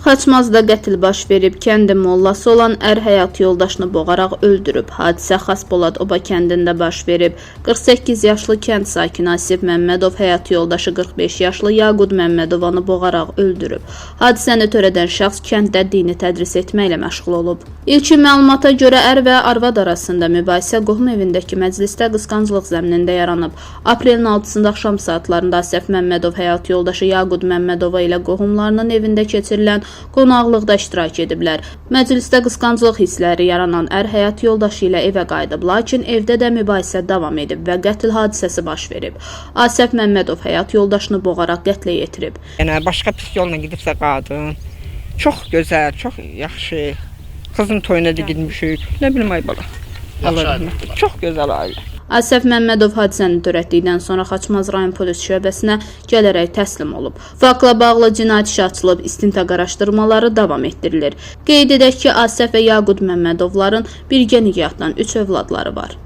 Xaçmazda qətl baş verib, kəndin mollası olan ər həyat yoldaşını boğaraq öldürüb. Hadisə Xaspolat Oba kəndində baş verib. 48 yaşlı kənd sakini Asif Məmmədov həyat yoldaşı 45 yaşlı Yaqud Məmmədovanı boğaraq öldürüb. Hadisəni törədən şəxs kənddə dini tədris etməklə məşğul olub. İlkin məlumata görə ər və arvad arasında mübahisə qohum evindəki məclisdə qısqanclıq zəminində yaranıb. Aprelin 6-sında axşam saatlarında Asəf Məmmədov həyat yoldaşı Yaqud Məmmədova ilə qohumlarının evində keçirilən qonaqlıqda iştirak ediblər. Məclisdə qısqanclıq hissləri yaranan ər həyat yoldaşı ilə evə qayıdıb, lakin evdə də mübahisə davam edib və qətl hadisəsi baş verib. Asəf Məmmədov həyat yoldaşını boğaraq qətlə yetirib. Yəni başqa pis yolla gedibsə qadın. Çox gözəl, çox yaxşı. Qızın toyuna da getmişik. Nə bilim ay bala. Allah rəhmət etsin. Çox gözəl ailə. Asəf Məmmədov hadisəni törətdikdən sonra Xaçmaz rayon polis şöbəsinə gələrək təslim olub. Faktla bağlı cinayət işi açılıb, istintaq araşdırmaları davam etdirilir. Qeyd edək ki, Asəf və Yaqud Məmmədovların birgə nigahdan 3 övladları var.